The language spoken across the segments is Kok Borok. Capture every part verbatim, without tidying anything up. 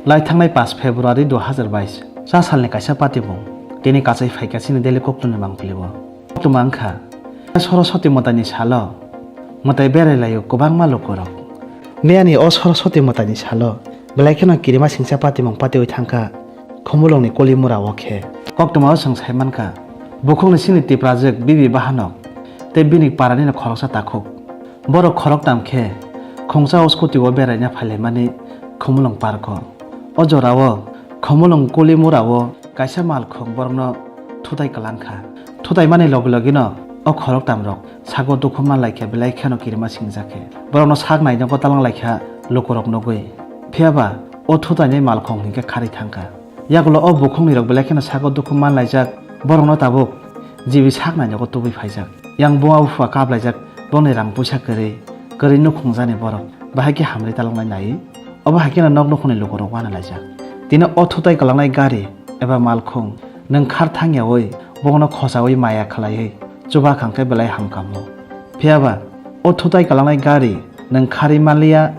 Lai thangnai pash February dui hazar bais, cha salni kaisa patimung, tini kachai phaikha chini Delhi koktwmani mangpili o. Koktwma wngkha, Soroswati mwtaini salo mwtai berai laio kwbangma lukurok. Miyani o Soroswati mwtaini salo belai kheno kirima singcha patimung patiwi thangkha Khumulwngni Kolimura o khe. Koktwma o chwng sai mankha, bukhukni chini Tiprajwk Bibi Bahanok tei bini paranino khoroksa takhuk. Borok khoroktam khe khungsa o scooty o beraina phailaimani Khumulwng park o. O jorao Khumulwng Kolimura o kaisa malkhung borokno thutai kwlangkha. Thutai mani logi logino o khoroktamrok sago dukhu manlaikha, belai kheno kirima singjak khe. Borokno sak nainogo talanglaikha lukurok nugwi. Phiyaba o thutainai malkhung hinkhe kharwi thangkha. Yagulo o bukhukni rok belai kheno sago dukhu manlaijak, borokno tabuk jibi sak nainogo tubui phaijak. Yang buma bupha kaplaijak, boni rang puisa kwrwi, kwrwi nukhungjani borok, bahai khe hamri taloknai nai, obo hai kheno nok nukhungni lukurok uanalaijak. Tini o thutai kwlangnai gari eba malkhung nwng khar thangyaui bono khochaui maya khlaiwi chuba khangkhe belai hamkamo. Phiyaba o thutai kwlangnai gari nwng kharwi manliya,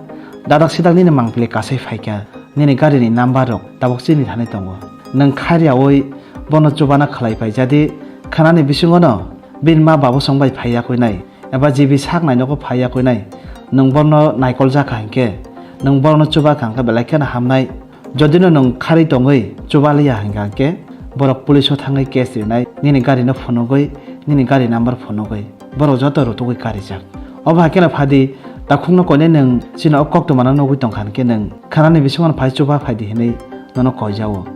dadak sidak nini mangpili kasai phaikha, nini garini number rok tabuk chini thani tongo. Nwng kharyaui bono chubana khlai paijadi, khwnani bisingono bini ma babu song bai phaiyakuinai, eba jibi sak nainogo phaiyakuinai, nwng borno naikol jakha hinkhe, nwng borno chuba khangkhe belai kheno hamnai. Jodino nwng kharwi tongwi chubaliya hinkha khe, borok police o thangwi case rinai, nini gari no phunugwi, nini gari number phunugwi, borok joto rutugwi karijak. Obo hai kheno phadi, takhukno koinai nwng chini o koktwmano nugwi tongkha hinkhe, nwng khwnani bisingo phai chuba phaidi hinwi nono koijao.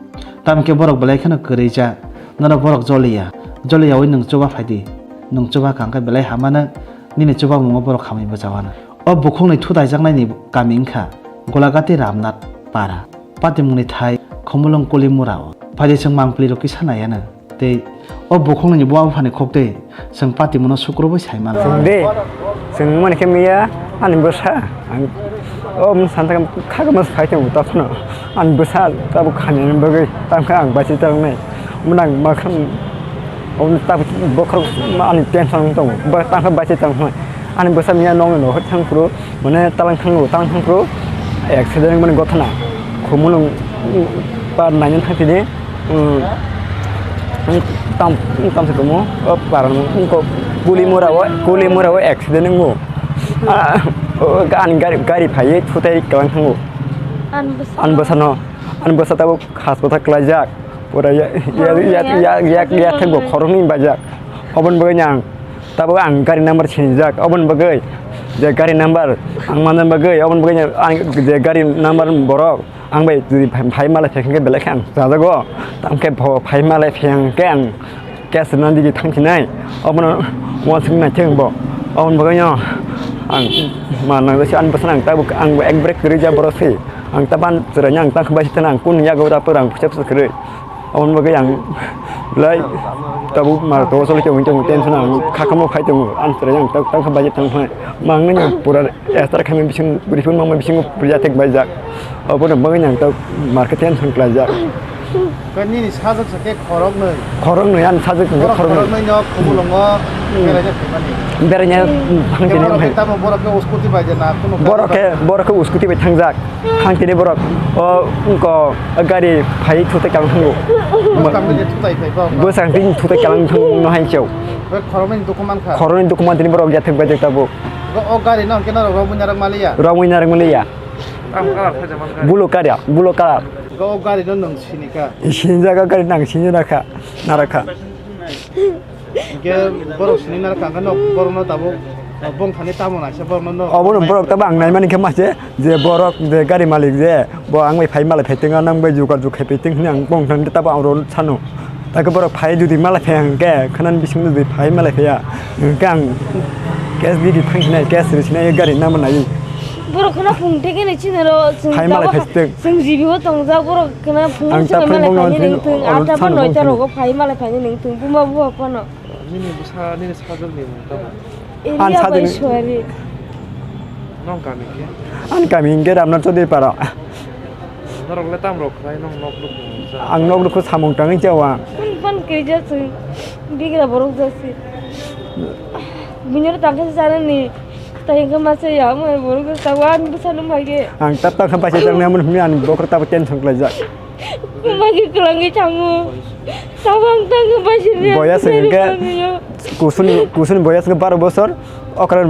Tamokhe borok belai kheno kwrwijak, nono borok joliya, joliyaui nwng chuba phaidi, nwng chuba khangkhe belai hamano, nini chubamungo borok hamwi bwchawano. O bukhukni thutaijaknaini kami wngkha Golagati Ramnath Para. Patimungni thai Khumulwng Kolimura o. Phaidi chwng mangpili rok kisa naiano. Tei o bukhukni buma buphani khok tei chwng patimungno sukrubui sai mano. Chwng de, chwng mani khe miya ani bwsa. Ang o mung san thangkhe khagama sai tongo tokno. Ani bwsa tabuk khamyani bagwi tangkha ang bachai tongnai. Mwnang makham o tabuk bokhorok ani tension tongo. Ba tangkha bachai tongnai. Ani bwsa miya nokni nohor thang phuru, mane talang thango, talang thang phuru accident wngmani gothana. Khumulwng par naina thang tini, um, tam, tam se kumo, o par wngko Kolimura o, Kolimura o accident wngo. Ah, o, ani gari, gari phaiwi thutai kwlang thango. Ani bwsa. Ani bwsano, ani bwsa tabuk hospital kwlaijak. Pura ya, ya, ya, ya, ya, ya, ya, thekbo khoroknwi bajak. Oboni bagwi ang Tabuk ang gari number sinijak, oboni bagwi je gari number ang manna bagwi, oboni bagwi ang je gari number borok ang bai jodi phai, phai malai phai khe belai khe ang chajago, tamo khe bo phai malai phai ang khe ang case rwna digi thang sinai, obono uansuk nai theng bo, oboni bagwi no ang manna bagwi se ani bwsano ang tabuk ang ekbare kwrwi jak borok se, ang taban chwraino ang tang khe bai se thang ang kunu yago ta pwrang puisa puisa kwrwi. Aboni bagwi ang belai tabuk mar to choli tongwi tongo, tension ang kha kamo phai tongo, ang chwrai ang tabuk tang kha budget tang phai. Mangni ang pura extra khaimani bising, refund mangmani bisingo pura thik baijak. Aboni bagwi ang tabuk market tension klaijak. Khe nini sajak sa khe khoroknwi. Khoroknwi, ang sajak khe borok khoroknwi. Khoroknwi no Khumulwngo beraina phaimani. Beraina, hmm, thang tini borok phai. Khe tamo borok khe uskuti bai de na, kuno borok khe, borok khe uskuti bai thangjak. Thang tini borok o wngko gari phai thutai kalang thango. Bwskang tini thutai phai kho. Bwskang tini thutai kalang thango no hai chau. Bwrwi khoroknwi ni dukhu mankha. Khoroknwi dukhu man tini borok yathek bai jak tabuk. O gari no hwnkhe norok romwi narwk maliya. Romwi narwk maliya. Tamo colour khe jaman gari? Blue colour, blue colour. O gari no nwng sinikha. Sinijak o gari nang sinijak kha, narakha. Hingke borok sini naro kangkhe no borokno tabuk bongthani tamo naisa borokno no. Obono borok tabuk ang naimani khe mase je borok je gari malik je bo ang bai phai malai phai tengma nang bai jugar juk khai pai teng hwnwi ang bongthani tabuk ang oro sano. Takhe borok phai jodi malai phai hwnkhe khwnani bisingtwi phai malai phaiya hwnkhe ang case digi thang sinai case rw sinai gari nangma nai. Borok kheno phung teke ni chini ro chwng phai malai tabuk phai teng. Chwng jibi o tongjak borok kheno phung ang chwng ta malai phai phai ni bongthani nung thung oro ata sano phano ita bongthani. Rogo phai malai phai ni nung thung buma bua phano. Nini bwsa, nini sajwkni mung tamo? Ani area bai sajwkni suari. Nong kami khe? Ani kami hingke Ramnath Chaudhary Para. Norok le tam rok khlai, nong nok rok nung sa? Ang nok rok samung tangwi chawa. Kun pan kiri ja chwng bigra borok ja si. Bini oro tangkhe sa ni. Tai hwnkhe masa ya, omo hai borok khe tabuk ani bwsano mai khe. Ang tap tap khe baisai tangnai, amo hwnwi ani bokhorok tabuk tension khlaijak. Mai khe kwlangwi thango. Tabuk ang tangkhe baisai rwya, Boyas hwnkhe kwlangwi o. Kusuni, kusuni boyas hwnkhe baro bosor, okra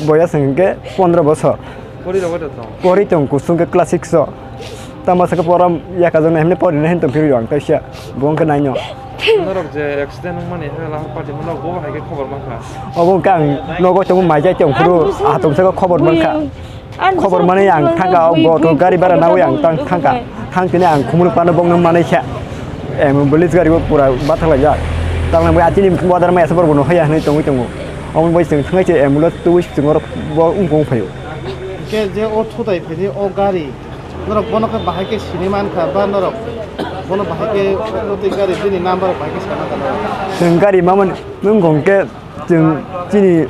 boyas hwnkhe pondro bosor. Pori rok bai tong? Pori tong, kusung khe class six o. Tamo sakhe pora yakajaknai hwnwi porinai hwn tongphirwi ang kaisa, bo wngkhe naino. Norok je accident wngmani hwnwi lahar party mano, bo hai khe khobor mankha. Obo wngkha ang nogo tongo, maijai tong phuru, ah, tong sakhe khobor mankha. Khobor mani ang thangkha, o bo to gari bara nawi ang tang thangkha. Thang tini ang khumul pano bongno manai kha. Em, police gari bo pura bathaklaijak. Tamo bai atini wadar mai asa borok no haya hwnwi tongwi tongo. Omo bai chwng thangwi se ambulance tubui chwng oro bo wngkong phaio. Hwnkhe je o thutai phaidi o gari, norok bono khe bahai khe sini mankha ba norok bono bahai khe o twi gari bini number bahai khe sana kha norok? Chwng gari mamani wngkong khe chwng chini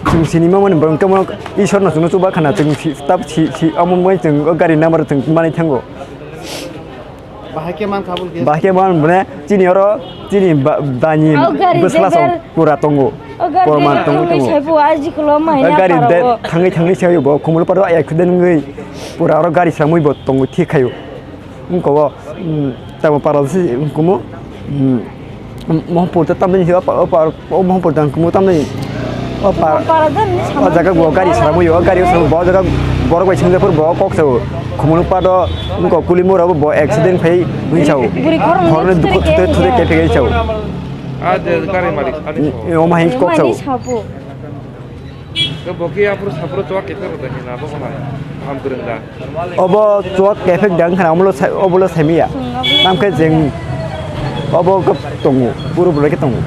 chwng sini mamani borok khe bono Ishwar no chwngno chuba khana chwng si, tab si, si, omo bai chwng o gari number chwng manwi thango. Bahai khe mankha aboni khe? Bahai khe man bune chini oro chini ba-, bani bwsla song pura tongo. O gari pura man tongo, tongo. O gari thangwi thangwi sayo bo khumul paro accident wngwi pura oro gari samwi bo tongo thik khayo. Wngkha o, mm, tamo para se wngkumo, mm, Mohampur ta tamni hiya pa, pa, O Mohampur tang kumu tamni. O pa, o jaga bo gari saramu yo, gari saramu bo jaga borok bai singja phuru bo kok sao. Khumunu pa do wngko Kulimura bo accident phai wng sao. Khoroknwi dukhu thute thute kephe gai sao. A je gari malik, ani sao. O ma hai kok sao. Bo khe aphuru saphuru chuwak kephe rwda khe na bo hai. Kaham kwrwng da. Obo chuwak kephe dang khana omo lo sai, obo lo sai miya. Chwng obo lo. Tam khe jeng obo khe tongo, puro bolai khe tongo.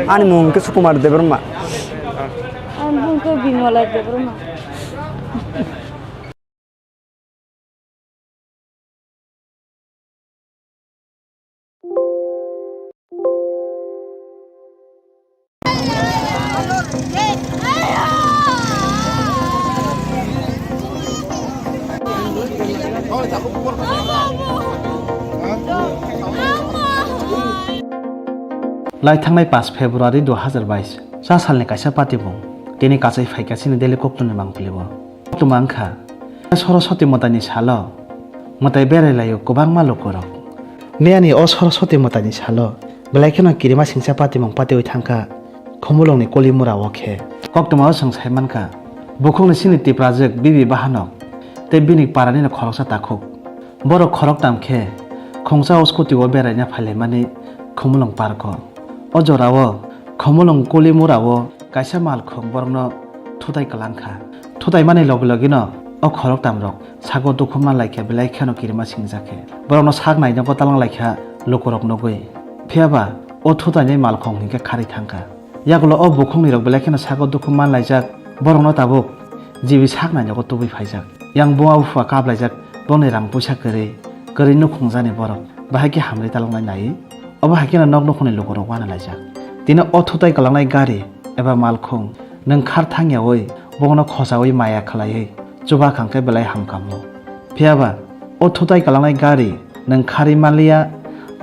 Ani mung khe Sukumar Debbarma. Ani mung khe Bimala Debbarma. Lai thangnai pash February dui hazar bais, cha salni kaisa patibung tini kachai phaikha chini Delhi koktwmani mangpilio. Koktwma wngkha, Soroswati mwtaini salo mwtai berai laio kwbangma lukurok. Miyani o Soroswati mwtaini salo belai kheno kirima singcha patimung patiwi thangkha Khumulwngni Kolimura o khe. Koktwmao chwng sai mankha, bukhukni chini Tiprajwk Bibi Bahanok tei bini paranino khoroksa takhuk. Borok khoroktam khe khungsa o scooty o beraina phailaimani Khumulwng park o. O jorao Khumulwng Kolimura o kaisa malkhung borokno thutai kwlangkha. Thutaimani logi logino o khoroktamrok sago dukhu manlaikha, belai kheno kirima singjak khe. Borokno sak nainokgo talanglaikha lukurok nugwi. Phiyaba o thutainai malkhung hinkhe kharwi thangkha. Yagulo o bukhuknirok belai kheno sago dukhu manlaijak, borokno tabuk G B sak nainokgo tubui phaijak. Yang buma bupha kaplaijak, bongni rang puisa kwrwi, kwrwi nukhungjani borok, bahai khe hamri talangnai nai. Obo hai kheno nok nukhungni lukurok uanalaijak. Tini o thutai kwlangnai gari eba malkhung nwng khar thangyaui bono khochaui maya khlaiwi chuba khang khe belai hamkamo. Phiyaba o thutai kwlangnai gari nwng kharwi manliya,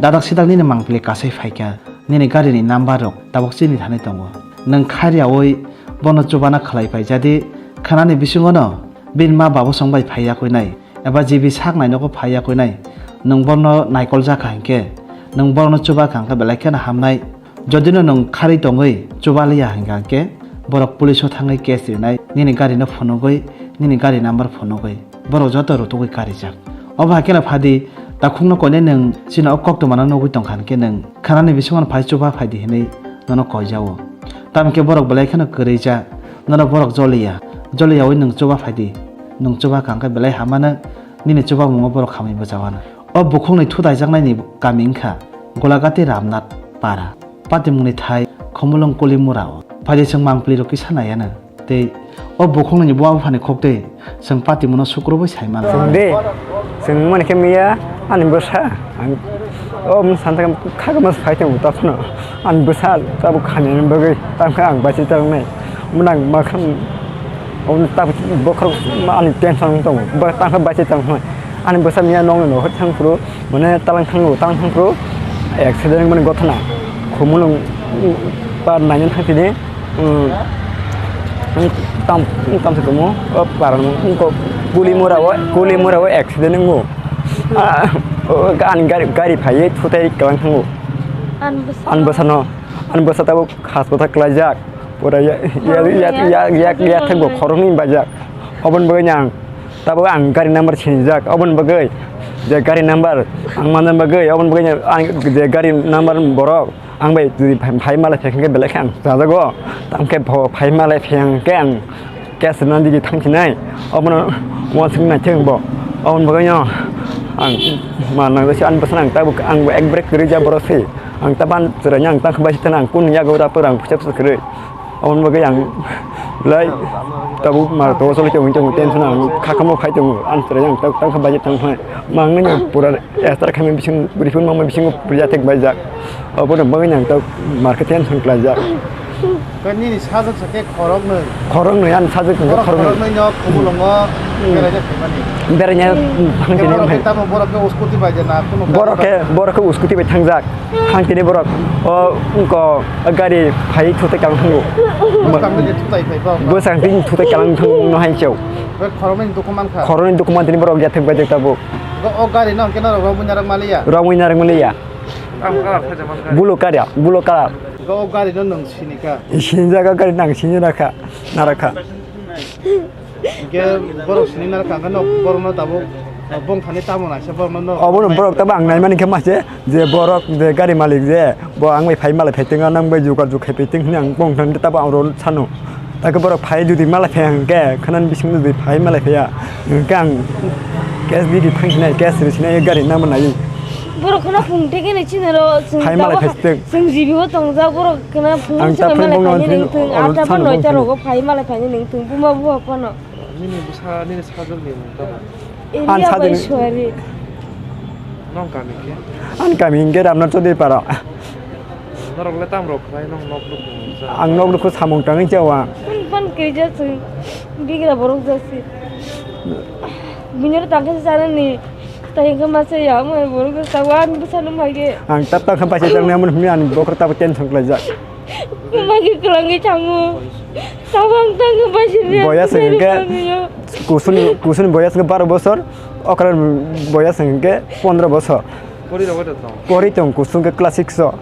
dadak sidak nini mangpili kasai phaikha, nini garini number rok tabuk chini thani tongo. Nwng kharyaui bono chubana khlai pai jadi, khanani bisingono bini ma babu song bai phaiya kuinai. Eba G B sak nainokgo phaiya kuinai, nwng borno naikol jakha hinkhe, nwng borokno chuba kha hwnkhe belai kheno hamnai. Jodino nwng kharwi tongwi chuba liya hinkha hinkhe, borok police o thangwi case rinai, nini gari no phunugwi, nini gari number phunugwi, borok joto rutugwi karijak. Obo hai kheno phadi, takhukno koinai nwng chini o koktwmano nugwi tongkha hinkhe nwng khanani bisingo phai chuba phaidi hinwi nono koijao. Tamokhe borok belai kheno kwrwi jak, nono borok joliya, joliyaui nwng chuba phaidi, nwng chuba kha hwnkhe belai hamano. Nini chubamungo borok hamwi bwchawano. O bukhukni thutaijaknaini kami wngkha Golagati Ramnath Para. Patimungni thai Khumulwng Kolimura o. Phaidi chwng mangpili rok kisa naiya no. Tei o bukhukni buma buphani khok tei chwng patimungno sukrubui sai mano. Chwng de, chwng mani khe miya ani bwsa. Ang o mung santa khe khagama phai tongo ta phano. Ani bwsa tabuk khamyani bagwi tamo khe ang bachai tongnai. Mwnang ma khan o tabuk bokhorok ani tension tongo. Ba tamo khe bachai tongnai. Ani bwsa miya nokni nohor thang phuru, mane talang thango, talang thang phuru accident mani gothana. Khumulwng, mm, par naina thang tini, mm, mm, tam, mm, tam se tomo, o par, mm, ko Kulimura o, Kulimura o accident wngo. Ah, o, ani gari, gari phaiwi thutai kalang thango. Ani bwsa no, ani bwsa tabuk hospital kwlaijak. Pura ya, ya, ya, ya, ya, ya, thangbo khoroknwi bajak. Oboni bagwi ang, tabuk ang gari number sinijak. Oboni bagwi je gari number ang manna bagwi, oboni bagwi ang je gari number borok ang bai jodi phai, phai malai phai khe belai khe ang chajago. Tamkhe bo phai malai phai ang khe ang case rwna digi thang sinai. Obono uansuk nai theng bo. Oboni bagwi no ang ma nang jasi ani bwsa ang tabuk ang ek brake kwrwi ja borok se. Ang taban chwraino ang tang khe bai se thang ang kun yago da pwrang phusa phusa kwrwi. Aboni bagwi ang belai tabuk mar to choli tongwi tongo, tension ang kha kamo phai tongo, ang chwrai ang tabuk tang kha budget tang phai. Mangni ang pura extra khamwi bising, bwrwi phun mangma bisingo pura thek baijak. Aboni bagwi ang tabuk mar khe tension klaijak. Khe nini sajwk sa khe khoroknwi? Khoroknwi, ani sajwk hwnkhe borok khoroknwi. Khoroknwi no Khumulwngo beraina phaimani. Beraina thang tini borok khe phai. Tamo borok khe scooty bai jana, kuno borok khe, borok khe scooty bai thangjak. Thang tini borok o wngko gari phai thutai kalang thango. Bwsang tini thutai kalang thang no hai chau. Khoroknwi ni document kha. Khoroknwi document tini borok yathek bai tabuk. O gari no hwnkhe norok romwi narwk maliya? Romwi narwk maliya. Bulo karia, bulo kalar. O gari no nwng sini kha? Sini jaga gari nang sini rakha, narakha. Hingke borok sini narwkha, hingke no borok no tabuk bongthani tamo naisa borok no. Obono borok tabuk ang naimani khe mase je borok je gari malik je bo ang bai phai malai phai tongya nang bai jukar juk khai phai tong hwnwi ang bongthani tabuk ang oro sano. Takhe borok phai jodi malai phai hingke khwnani bisingo jodi phai malai phaiya hingke ang case didi thang sinai case ri sinai gari nangma nai. Borok khwna phung teke ni chini ro chwng phai malai phai tong. Chwng jibi o tongjak borok khwna phung chwng malai phai ni ring thung ata bo noita rogo phai malai phai ni ring thung buma buma phano. Nini bwsa, nini sajwk ni mung tamo? Elia bai suari. Nong kami khe? Ang kami hingke Ramnath Chaudhary para. Norok le tam rok khlai nong nok nuk mung sa? Ang nok nuk samung tangwi chawa. Pan pan kiri ja chwng bigra borok jasi. Bunyar tangkhe sana ni. Tai hingke masa ya mo borok jasa wan bwsa no mai ge. Ang tap tap khe paisa tang ne mun hmi ang bokor tap tension khlai jak. Magi kwlangwi thango. Tabang tangwi baisiri. Boyas hwnkhe kusuni, kusuni boyas hwnkhe baro bosor, okra boyas hwnkhe pondro bosor. Pori rogwi tong. Pori tong kusung khe class six o.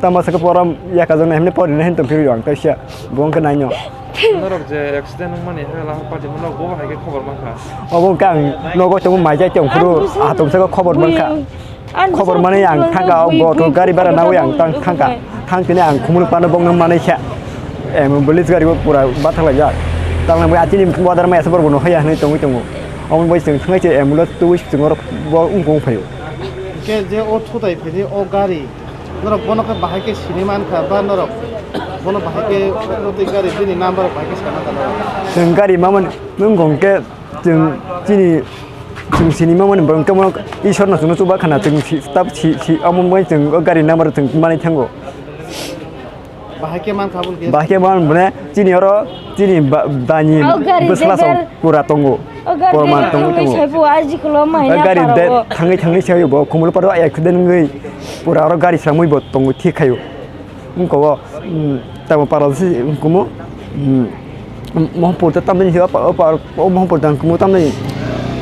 Tamo sakhe pora yakajaknai hwnwi porinai hwn tongphirwi ang kaisa. Bo wngkhe naino. Norok je accident wngmani hela party mo nok bo hai khe khobor mankha. Obo wngkhe ang nogo tongma maijai tongphuru atomsako khobor mankha. Khobor mani ang thangka, o bo to gari bara nawi ang tang thangka. Thang tini ang khumul pano bokno manai kha. Em, police gari bo pura bathak laijak. Tang nang bai atini wadar mai asa borok no haya hinui tongwi tongo. Omo bai chwng thangai se ambulance twi chwng oro bo wng kong phaio. Hingke je o thutai phaini o gari, norok bono khe bahai khe sini mankha ba norok bono bahai khe o twi gari bini number bahai khe sana kha norok? Chwng gari mamani wng kong khe Chwng chini, chwng sini mamani borok tamo Isor no chwngno chuba khana chwng si, tab si, si, omo bai chwng o gari number chwng manwi thango. Bahai khe mankha bole khe? Bahai khe man bole chini oro chini ba, bani bwsla song pura tongo. O gari pura man tongo, tongo. Saibo aji kholo maina gari de thangwi thangwi sayo bo khumul paro accident wngwi pura oro gari samwi bo tongo thik khayo. Wngkha o, mm, tamo para se wngkha mo, mm, Mohampur ta tamni se o pa, o pa, o Mohampur ta wngkha mo tamni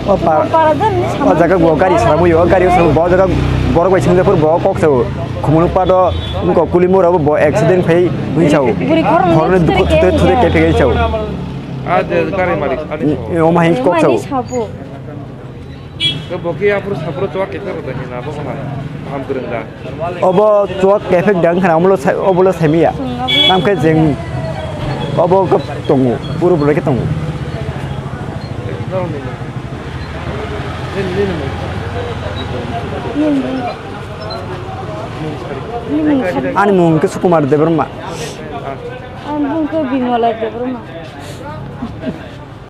o pa, o jaga bo gari sara bo yo, gari sara bo jaga borok bai sengja phuru bo kok sao, khumulwng pado wngkha Kulimura bo accident phai wngwi sao, khoroknwi dukhu thute thute kepegwi sao. A je gari malik ani sao. O ma hin kok sao. Ke bo khe aphuru saphuru chuwak khe phero da hina bo hai. Kaham kwrwng da. Obo chuwak khe phek da wngkha na omo lo sai, obo lo saimiya. Nam khe jeng obo khe tongo, puro bolai khe tongo. Norok ni mung. Nini, nini mung. Ani mung khe Sukumar Debbarma. Ah. Ani mung khe Bimala Debbarma.